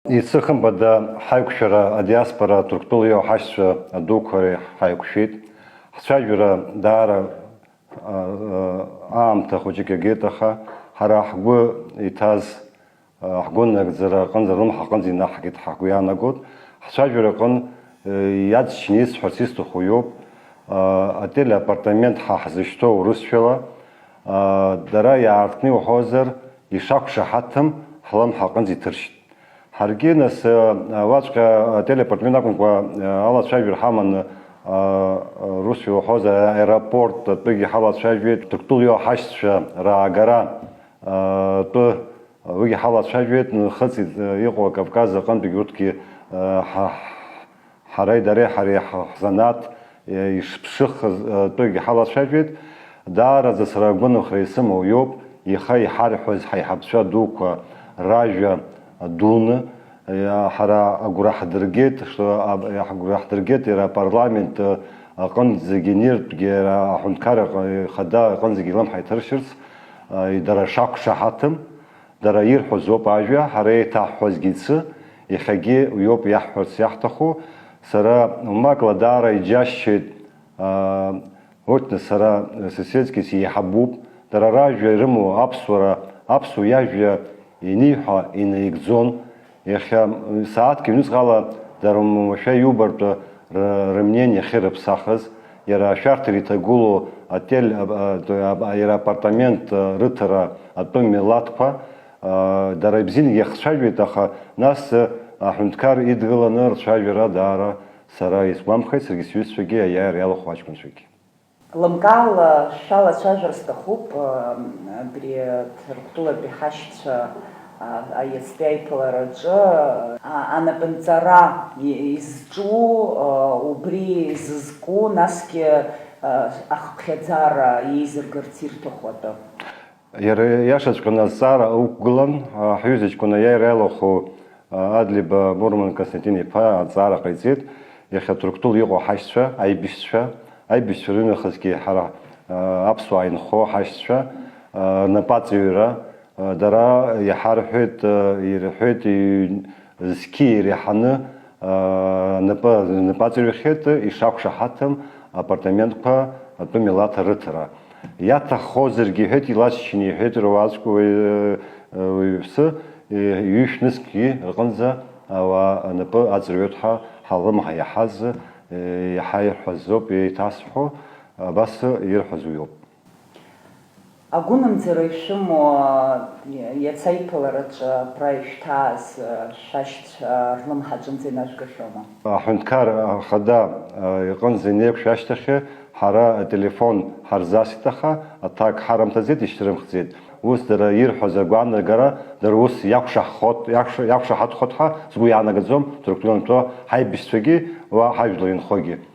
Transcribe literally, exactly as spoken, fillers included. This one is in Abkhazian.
Иацы хымԥада ҳаиқәшәара адиаспора Ҭырқәтәыла иоуа ҳашьцәа адуқәа реиҳа ҳаиқәшәеит. Ҳцәажәара даара, а, а, аамҭа хәыҷык иагеит, аха ҳара ҳгәы иҭаз, а, ҳгәы нагӡара аҟынӡа, рлымҳа аҟынӡа инаҳагеит, ҳгәы иаанагоит. Ҳцәажәара аҟын, э, иаҵшьны исҳәарц исҭаху иоуп, а, ателеапартамент ҳа ҳзышьҭоу урысшәала, а, дара иаартны иуҳәозар, ишақәшаҳаҭым ҳлымҳа аҟынӡа иҭыршьит. Ҳаргьы, нас, уаҵәҟьа ателеапартамент акәымкәа, алацәажәара ҳаманы, русшәа уҳәозар, аеропорт атәыгьы ҳалацәажәеит, Ҭырқәтәыла иоуа ҳашьцәа раагара атәы, уигьы ҳалацәажәеит, нхыҵит, иҟоу Кавказ аҟынтәигьы урҭгьы, ҳа, Ҳареи дареи ҳареи ҳзанааҭ, е, ишԥшыхыз, е, тәык иҳалацәажәеит. Даараӡа сара агәынамхара исымоу иоуп, иахьа иҳарҳәоз ҳаиҳабацәа дуқәа ражәа дуны, е, ҳара агәра ҳдыргеит, што аб-, агәра ҳдыргеит иара апарламент, е, аҟынӡагьы, ниртәгьы иара аҳәынҭқар аҟ-, ихада аҟынӡагьы илымҳа иҭыршьырц, е, дара шақәшаҳаҭым. Дара ирҳәоз ауп ажәа, ҳара еиҭаҳҳәозгьы иацы, иахьагьы уиоуп иаҳҳәарц иаҳҭаху. Сара умакла даара иџьасшьеит, аа, урҭ нас сара сысецкис еиҳабуп, дара ражәа ирымоу аԥсуара, аԥсуа иажәа иниҳәа инаигӡон. Иахьа сааҭк ҩнуҵҟала дара уамашәа иубартә р-, рымнение ахьырыԥсахыз, иара ашәарҭара иҭагылоу отель, а, а, а, иара апартамент, а, рыҭара атәым милаҭқәа, а, дара ибзиангьы иахцәажәеит, аха нас, а, аҳәынҭқар идгыланы рцәажәара даара сара исгәамԥхеит, саргьы сҩызцәагьы, аиааира иалахәу аҷкәынцәагьы. Лымкаала шәалацәажәар сҭахуп, а, абри Ҭырқәтәылатәи ҳашьцәа, а, аиацтәи аиԥылараҿы, а, анапынҵара и-, изҿу, а, убри зызку, насгьы, а, ахыԥхьаӡара еизыргарц ирҭаху атәы. Иара иашаҵәҟьаны азҵаара уқәгылан, а, ҳҩыза ҷкәын аиааира иалахәу, а, Адлеиба Мурман Константин-иԥа азҵаара ҟаиҵеит, иахьа Ҭырқәтәыла иҟоу ҳашьцәа, аибашьцәа, аибашьцәа рынахысгьы ҳара, а, аԥсуаа инхо ҳашьцәа, а, рнапаҵаҩра, а, дара иҳарҳәеит, а, ирҳәеит, ҩ-, зқьи иреиҳаны, а, напы, напаҵаҩхьеит, ишақәшаҳаҭым апартаментқәа атәым милаҭ арыҭара. Иаҭаххозаргьы, иҳәеит, илаччаны, иҳәеит, руаӡәк уаҩ, уаҩԥсы, ҩышә нызқьгьы рҟынӡа ауаа напы аҵарҩуеит ҳәа ҳалымҳа иаҳаз, иаҳа ирҳәаз ауп еиҭасҳәо, абас ирҳәаз уиоуп. Агәынамӡара ишәымоу, иац аиԥылараҿы абра ишәҭааз шәашьцәа рлымҳаҿынӡа инажәгахьоума? Аҳәынҭқар ахада иҟынӡа инеиқәшәа ашьҭахь ҳара ателефон ҳарзасит, аха аҭак ҳарымҭаӡеит, ишьҭрымхӡеит. Ус дара ирҳәаз агәаанагара, дара ус иақәшаҳхот-, иақәша-, иақәшаҳаҭхот ҳәа сгәы иаанагаӡом, Ҭырқәтәылантәи ҳаибашьцәагьы уа ҳажәлар инхогьы.